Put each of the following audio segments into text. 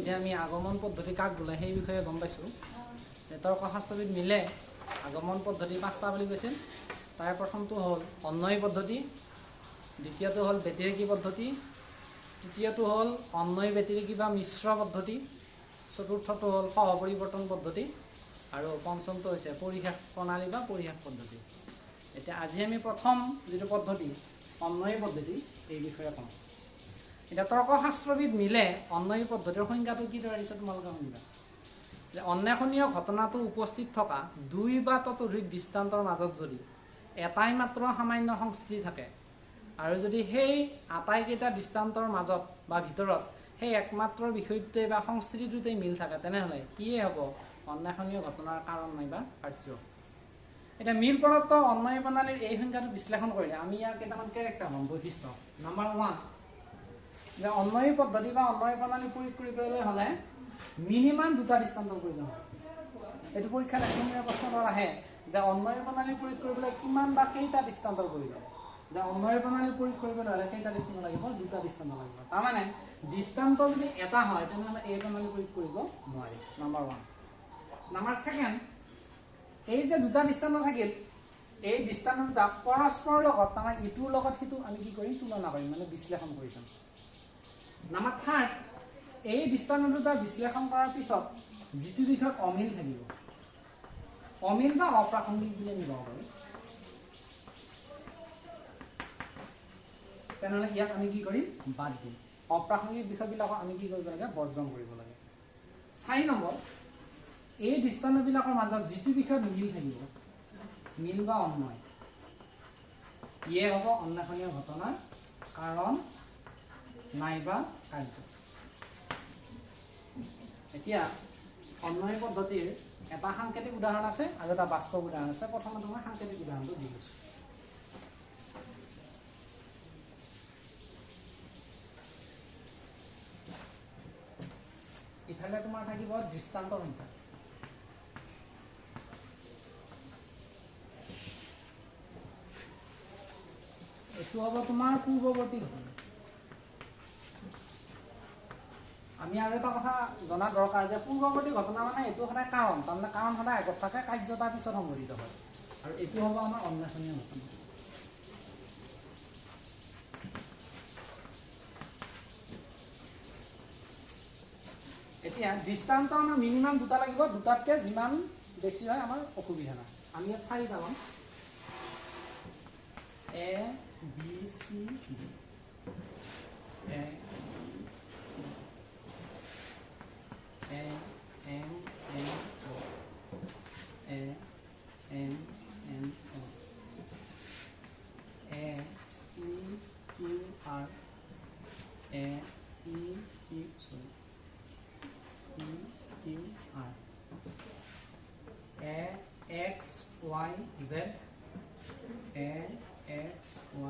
ইতিমধ্যে আমি আগমন পদ্ধতি কাক বোলে সেই বিষয়ে গম পাইছোঁ। তৰ্কশাস্ত্ৰবিদ মিলে আগমন পদ্ধতি পাঁচটা বুলি কৈছিল। তাৰ প্ৰথমটো হ'ল অন্বয়ী পদ্ধতি, দ্বিতীয়টো হ'ল ব্যতিৰেকী পদ্ধতি, তৃতীয়টো হ'ল অন্বয়ী ব্যতিৰেকী বা মিশ্ৰ পদ্ধতি, চতুৰ্থটো হ'ল সহপৰিৱৰ্তন পদ্ধতি আৰু পঞ্চমটো হৈছে পৰিশেষ প্ৰণালী বা পৰিশেষ পদ্ধতি। এতিয়া আজি আমি প্ৰথম যিটো পদ্ধতি অন্বয়ী পদ্ধতি এই বিষয়ে কম। এতিয়া তৰ্কশাস্ত্ৰবিদ মিলে অন্বয়ী পদ্ধতিৰ সংজ্ঞাটো কিদৰে দিছে তোমালোকে শুনিবা। যে অন্বেষণীয় ঘটনাটো উপস্থিত থকা দুই বা ততোধিক দৃষ্টান্তৰ মাজত যদি এটাই মাত্ৰ সামান্য সংস্থিতি থাকে আৰু যদি সেই আটাইকেইটা দৃষ্টান্তৰ মাজত বা ভিতৰত সেই একমাত্ৰ বিষয়টোতে বা সংস্থিতিটোতে মিল থাকে, তেনেহ'লে কিয়ে হ'ব অন্বেষণীয় ঘটনাৰ কাৰণ নাইবা কাৰ্য। এতিয়া মিল প্ৰদত্ত অন্বয়ী প্ৰণালীৰ এই সংজ্ঞাটো বিশ্লেষণ কৰিলে আমি ইয়াৰ কেইটামান কেৰেক্টাৰ পাম, বৈশিষ্ট্য। নাম্বাৰ 1, যে অন্বয়ী পদ্ধতি বা অন্বয়ী প্ৰণালী প্ৰয়োগ কৰিবলৈ হ'লে মিনিমাম দুটা দৃষ্টান্তৰ প্ৰয়োজন হয়। এইটো পৰীক্ষাত একদমেই প্ৰশ্ন আহে যে অন্বয়ী প্ৰণালী প্ৰয়োগ কৰিবলৈ কিমান বা কেইটা দৃষ্টান্তৰ প্ৰয়োজন। যে অন্বয়ী প্ৰণালী প্ৰয়োগ কৰিবলৈ হ'লে কেইটা দৃষ্টান্ত লাগিব? দুটা দৃষ্টান্ত লাগিব। তাৰমানে দৃষ্টান্ত যদি এটা হয় তেনেহ'লে এই প্ৰণালী প্ৰয়োগ কৰিব নোৱাৰি, নাম্বাৰ 1। নাম্বাৰ 2, এই যে দুটা দৃষ্টান্ত থাকিল, এই দৃষ্টান্ত দুটা পৰস্পৰৰ লগত, তাৰমানে ইটোৰ লগত সিটো আমি কি কৰিম? তুলনা কৰিম, মানে বিশ্লেষণ কৰি চাম। নাম্বাৰ 3, এই দৃষ্টান্ত দুটা বিশ্লেষণ কৰাৰ পিছত যিটো বিষয়ত অমিল থাকিব, অমিল বা অপ্ৰাসংগিক বুলি আমি ক'ব পাৰোঁ, তেনেহ'লে ইয়াক আমি কি কৰিম? বাদ দিম। অপ্ৰাসংগিক বিষয়বিলাকক আমি কি কৰিব লাগে? বৰ্জন কৰিব লাগে। 4 নম্বৰ, এই দৃষ্টান্তবিলাকৰ মাজত যিটো বিষয়ত মিল থাকিব, মিল বা অন্বয়, ইয়ে হ'ব অন্বেষণীয় ঘটনাৰ কাৰণ নাইবা কাৰ্য। এতিয়া অন্বয়ী পদ্ধতিৰ এটা সাংকেতিক উদাহৰণ আছে আৰু এটা বাস্তৱ উদাহৰণ আছে। প্ৰথমতে মই সাংকেতিক উদাহৰণটো দি লৈছোঁ। ইফালে তোমাৰ থাকিব দৃষ্টান্ত সংখ্যা, এইটো হ'ব তোমাৰ পূৰ্বৱৰ্তী ঘটনা। আমি আৰু এটা কথা জনা দৰকাৰ যে পূৰ্বৱৰ্তী ঘটনা মানে এইটো সদায় কাৰণ, তাৰমানে কাৰণ সদায় আগত থাকে, কাৰ্য তাৰ পিছত সংঘটিত হয়, আৰু এইটো হ'ব আমাৰ অন্বেষণীয় ঘটনা। এতিয়া দৃষ্টান্ত আমাৰ মিনিমাম দুটা লাগিব, দুটাতকৈ যিমান বেছি হয় আমাৰ অসুবিধা নাই। আমি ইয়াত চাৰিটা ল'ম, এ B C D, A A M N O, A M N O, A P Q R, A P Q sorry P Q R, A X Y Z, A X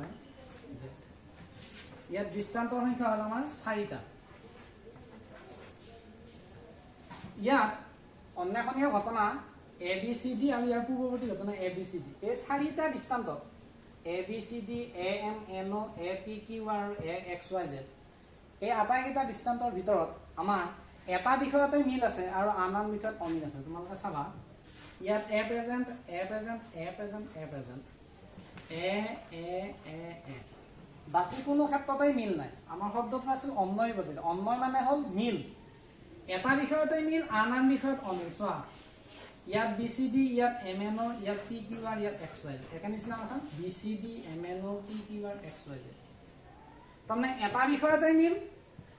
Y Z. ইয়াত দৃষ্টান্তৰ সংখ্যা হ'ল আমাৰ চাৰিটা। ইয়াত অন্বেষণীয় ঘটনা A B C D আৰু ইয়াৰ পূৰ্বৱৰ্তী ঘটনা এ বি চি ডি, এই চাৰিটা দৃষ্টান্তত A B C D, A M N O, A P Q R, A x Y Z, এই আটাইকেইটা দৃষ্টান্তৰ ভিতৰত আমাৰ এটা বিষয়তে মিল আছে আৰু আন আন বিষয়ত অমিল আছে। তোমালোকে চাবা ইয়াত A present, A present, A present, A present, A A A A, বাকী কোনো ক্ষেত্ৰতেই মিল নাই। আমাৰ শব্দটো আছিল অন্বয়ী পদ্ধতি। অন্বয় মানে হ'ল মিল, এটা বিষয়তে মিল আন আন বিষয়ত অমিল। চোৱা ইয়াত বি চি ডি, ইয়াত এম এন অ', ইয়াত পি কিউ আৰ, ইয়াত এক্স ৱাই জেড। একে নিচিনা কথা, B C D, M N O, P Q R, X Y Z. তাৰমানে এটা বিষয়তে মিল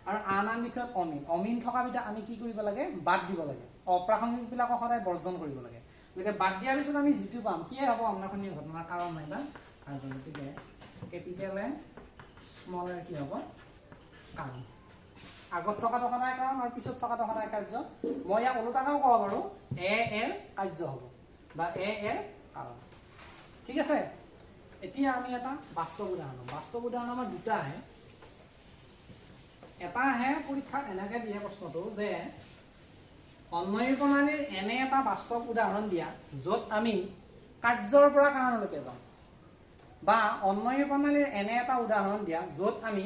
আৰু আন আন বিষয়ত অমিল। অমিল থকাকেইটা আমি কি কৰিব লাগে? বাদ দিব লাগে। অপ্ৰাসংগিকবিলাকক সদায় বৰ্জন কৰিব লাগে। গতিকে বাদ দিয়াৰ পিছত আমি যিটো পাম সিয়ে হ'ব অন্বেষণীয় ঘটনাৰ কাৰণ নাইবা কাৰ্য। গতিকে কেপিটেল এ স্মল এ কি হ'ব? কাৰণ। আগত থকাটো সদায় কাৰণ আৰু পিছত থকাটো সদায় কাৰ্য। মই ইয়াক ওলোটাকেও ক'ব পাৰোঁ, এ এৰ কাৰ্য হ'ব বা এ এৰ কাৰণ। ঠিক আছে। এতিয়া আমি এটা বাস্তৱ উদাহৰণ ল'ম। বাস্তৱ উদাহৰণ আমাৰ দুটা আহে। এটা আহে পৰীক্ষাত এনেকৈ দিয়ে প্ৰশ্নটো যে অন্বয়ী প্ৰণালীৰ এনে এটা বাস্তৱ উদাহৰণ দিয়া য'ত আমি কাৰ্যৰ পৰা কাৰণলৈকে যাওঁ, বা অন্বয়ী প্ৰণালীৰ এনে এটা উদাহৰণ দিয়া য'ত আমি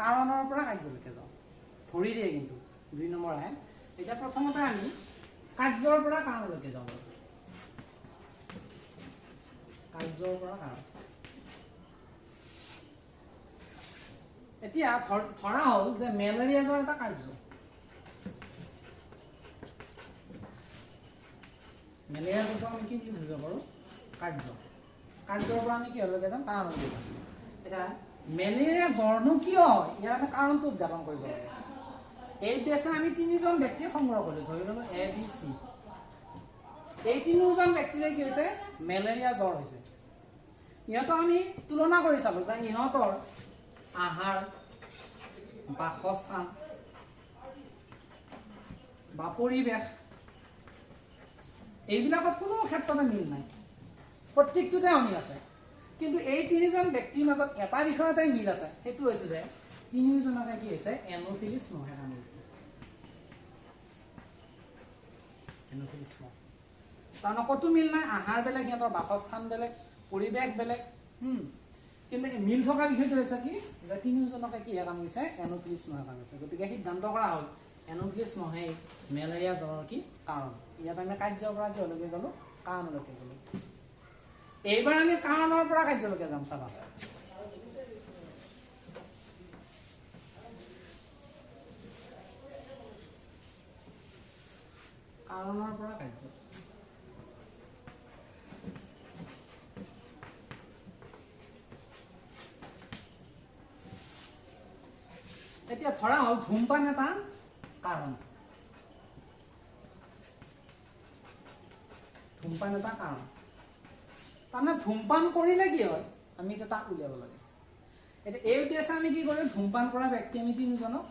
কাৰণৰ পৰা কাৰ্যলৈকে যাওঁ। ধৰি দিয়ে কিন্তু 2 নম্বৰ আহে। এতিয়া প্ৰথমতে আমি কাৰ্যৰ পৰা কাৰণলৈকে যাওঁ। কাৰ্যৰ পৰা কাৰণ। এতিয়া ধৰা হ'ল যে মেলেৰিয়া জ্বৰ এটা কাৰ্য। মেলেৰিয়া জ্বৰটো আমি কি বুলি ধৰিব পাৰোঁ? কাৰ্য। কাৰ্যৰ পৰা আমি কিহলৈকে যাম? কাৰণলৈকে যাম। এতিয়া মেলেৰিয়া জ্বৰনো কিয় হয়, ইয়াৰ আমি কাৰণটো উদঘাটন কৰিব লাগে। এই উদ্দেশ্যে আমি তিনিজন ব্যক্তি সংগ্ৰহ কৰিলোঁ, ধৰি ল'লোঁ এ বি চি। এই তিনিওজন ব্যক্তিৰে কি হৈছে? মেলেৰিয়া জ্বৰ হৈছে। ইহঁতক আমি তুলনা কৰি চালোঁ যে ইহঁতৰ আহাৰ, বাসস্থান বা পৰিৱেশ এইবিলাকত কোনো ক্ষেত্ৰতে মিল নাই, প্ৰত্যেকটোতে অমিল আছে। কিন্তু এই তিনিজন ব্যক্তিৰ মাজত এটা বিষয়তে মিল আছে, সেইটো হৈছে যে তিনিওজনকে কি হৈছে? এনোফিলিছ মহে কামুৰিছে। এনোফিলিছ মহ। তাৰমানে ক'তো মিল নাই, আহাৰ বেলেগ, সিহঁতৰ বাসস্থান বেলেগ, পৰিৱেশ বেলেগ, কিন্তু মিল থকা বিষয়টো হৈছে কি যে তিনিওজনকে কিহে কামুৰিছে? এনোফিলিছ মহে কামুৰিছে। গতিকে সিদ্ধান্ত কৰা হ'ল এনোফিলিছ মহেই মেলেৰিয়া জ্বৰৰ কি কাৰণ। ইয়াত আমি কাৰ্যৰ পৰা কিহলৈকে গ'লো? কাৰণলৈকে গ'লো। এইবাৰ আমি কাৰণৰ পৰা কাৰ্যলৈকে যাম। চাবা, কাৰণৰ পৰা কাৰ্য। এতিয়া ধৰা হ'ল ধূমপান এটা কাৰণ। ধূমপান এটা কাৰণ, তাৰমানে ধূমপান কৰিলে কি হয় আমি এতিয়া তাক উলিয়াব লাগে। এতিয়া এই উদ্দেশ্যে আমি কি কৰিম? ধূমপান কৰা ব্যক্তি আমি তিনিজনক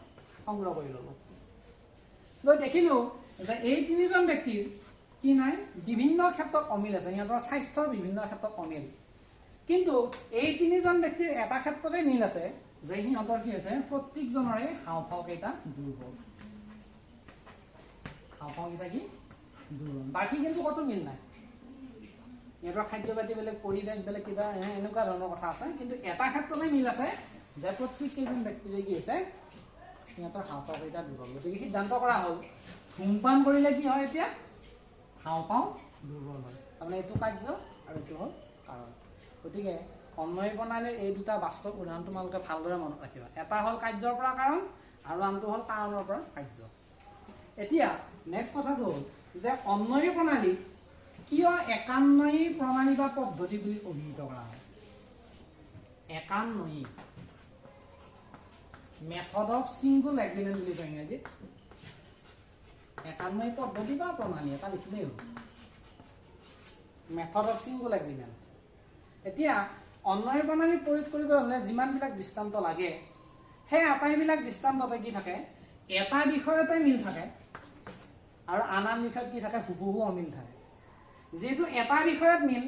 সংগ্ৰহ কৰি ল'লো। লৈ দেখিলোঁ যে এই তিনিজন ব্যক্তিৰ কি নাই, বিভিন্ন ক্ষেত্ৰত অমিল আছে, সিহঁতৰ স্বাস্থ্যৰ বিভিন্ন ক্ষেত্ৰত অমিল। কিন্তু এই তিনিজন ব্যক্তিৰ এটা ক্ষেত্ৰতে মিল আছে যে সিহঁতৰ কি হৈছে? প্ৰত্যেকজনৰে হাওঁফাওঁ কেইটা দুৰ্বল। হাওঁফাওঁ কেইটা কি দুৰ্বল, বাকী কিন্তু ক'তো মিল নাই। সিহঁতৰ খাদ্য পাতি বেলেগ, পৰিৱেশ বেলেগ, কিবা এনেকুৱা ধৰণৰ কথা আছে, কিন্তু এটা ক্ষেত্ৰতে মিল আছে যে প্ৰত্যেককেইজন ব্যক্তিৰে কি হৈছে? সিহঁতৰ হাওঁফাওঁ কেইটা দুৰ্বল। গতিকে সিদ্ধান্ত কৰা হ'ল ধূমপান কৰিলে কি হয়? এতিয়া হাওঁফাওঁ দুৰ্বল হয়। তাৰমানে এইটো কাৰ্য আৰু এইটো হ'ল কাৰণ। গতিকে অন্বয় প্ৰণালীৰ এই দুটা বাস্তৱ উদাহৰণ তোমালোকে ভালদৰে মনত ৰাখিবা। এটা হ'ল কাৰ্যৰ পৰা কাৰণ আৰু আনটো হ'ল কাৰণৰ পৰা কাৰ্য। এতিয়া নেক্সট কথাটো হ'ল যে অন্বয় প্ৰণালী কিয় একান্বয়ী প্ৰণালী বা পদ্ধতি বুলি অভিহিত কৰা হয়? একান্বয়ী, মেথড অফ ছিংগল এগ্ৰিমেণ্ট বুলি কয় ইংৰাজীত। একান্বয়ী পদ্ধতি বা প্ৰণালী এটা লিখিলেই হ'ল, মেথড অফ ছিংগল এগ্ৰিমেণ্ট। এতিয়া অন্বয় প্ৰণালী প্ৰয়োগ কৰিব হ'লে যিমানবিলাক দৃষ্টান্ত লাগে সেই আটাইবিলাক দৃষ্টান্ততে কি থাকে? এটা বিষয়তে মিল থাকে আৰু আন আন বিষয়ত কি থাকে? হুবহু অমিল থাকে। যিহেতু এটা বিষয়ত মিল,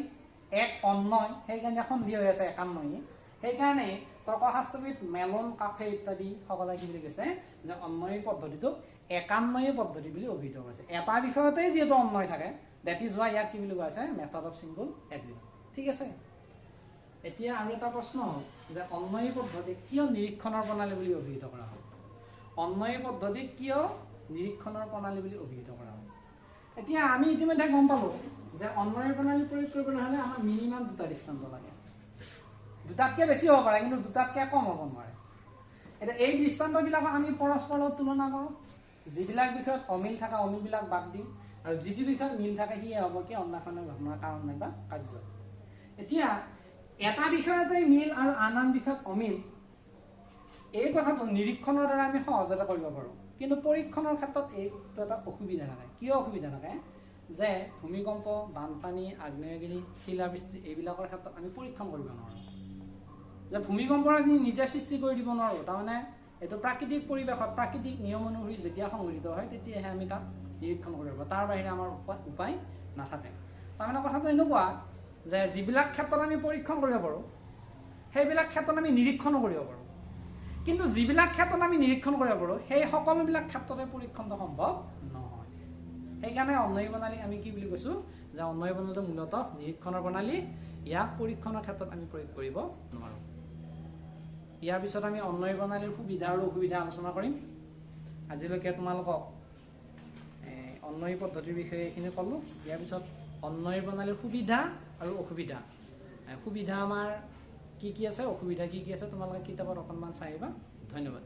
এক অন্বয়, সেইকাৰণে সন্ধি হৈ আছে একান্বয়ী। সেইকাৰণে তৰ্কশাস্ত্ৰবিদ মেলন, কাফে ইত্যাদি সকলে কি বুলি কৈছে যে অন্বয়ী পদ্ধতিটোক একান্বয়ী পদ্ধতি বুলি অভিহিত কৰিছে। এটা বিষয়তেই যিহেতু অন্বয় থাকে, that is Y ইয়াক কি বুলি কোৱা হৈছে? Method of single agreement. ঠিক আছে। এতিয়া আৰু এটা প্ৰশ্ন হ'ল যে অন্বয়ী পদ্ধতিক কিয় নিৰীক্ষণৰ প্ৰণালী বুলি অভিহিত কৰা হ'ল? অন্বয়ী পদ্ধতিক কিয় নিৰীক্ষণৰ প্ৰণালী বুলি অভিহিত কৰা হ'ল? এতিয়া আমি ইতিমধ্যে গম পালোঁ যে অন্বয়ী প্ৰণালী প্ৰয়োগ কৰিবলৈ হ'লে আমাৰ মিনিমাম দুটা দৃষ্টান্ত লাগে। দুটাতকৈ বেছি হ'ব পাৰে, কিন্তু দুটাতকৈ কম হ'ব নোৱাৰে। এতিয়া এই দৃষ্টান্তবিলাকক আমি পৰস্পৰৰ লগত তুলনা কৰোঁ। যিবিলাক বিষয়ত অমিল থাকে অমিলবিলাক বাদ দিওঁ আৰু যিটো বিষয়ত মিল থাকে সিয়ে হ'ব কি অন্বেষণৰ ঘটনাৰ কাৰণ নাইবা কাৰ্য। এতিয়া এটা বিষয়তে মিল আৰু আন আন বিষয়ত অমিল, এই কথাটো নিৰীক্ষণৰ দ্বাৰা আমি সহজতে কৰিব পাৰোঁ। কিন্তু পৰীক্ষণৰ ক্ষেত্ৰত এইটো এটা অসুবিধা থাকে। কিয় অসুবিধা থাকে? যে ভূমিকম্প, বানপানী, আগ্নেয়গিৰি, শিলাবৃষ্টি এইবিলাকৰ ক্ষেত্ৰত আমি পৰীক্ষণ কৰিব নোৱাৰোঁ। যে ভূমিকম্পৰ আমি নিজে সৃষ্টি কৰি দিব নোৱাৰোঁ, তাৰমানে এইটো প্ৰাকৃতিক পৰিৱেশত প্ৰাকৃতিক নিয়ম অনুসৰি যেতিয়া সংঘটিত হয় তেতিয়াহে আমি তাক নিৰীক্ষণ কৰিব পাৰোঁ, তাৰ বাহিৰে আমাৰ উপায় নাথাকে। তাৰমানে কথাটো এনেকুৱা যে যিবিলাক ক্ষেত্ৰত আমি পৰীক্ষণ কৰিব পাৰোঁ সেইবিলাক ক্ষেত্ৰত আমি নিৰীক্ষণো কৰিব পাৰোঁ, কিন্তু যিবিলাক ক্ষেত্ৰত আমি নিৰীক্ষণ কৰিব পাৰোঁ সেই সকলোবিলাক ক্ষেত্ৰতে পৰীক্ষণটো সম্ভৱ নহয়। সেইকাৰণে অন্বয়ী প্ৰণালী আমি কি বুলি কৈছোঁ যে অন্বয়ী প্ৰণালীটো মূলতঃ নিৰীক্ষণৰ প্ৰণালী, ইয়াক পৰীক্ষণৰ ক্ষেত্ৰত আমি প্ৰয়োগ কৰিব নোৱাৰোঁ। ইয়াৰ পিছত আমি অন্বয়ী প্ৰণালীৰ সুবিধা আৰু অসুবিধা আলোচনা কৰিম। আজিলৈকে তোমালোকক অন্বয়ী পদ্ধতিৰ বিষয়ে এইখিনি ক'লোঁ। ইয়াৰ পিছত অন্বয়ী প্ৰণালীৰ সুবিধা আৰু অসুবিধা, সুবিধা আমাৰ কি কি আছে, অসুবিধা কি কি আছে, তোমালোকে কিতাপত অকণমান চাই আহিবা। ধন্যবাদ।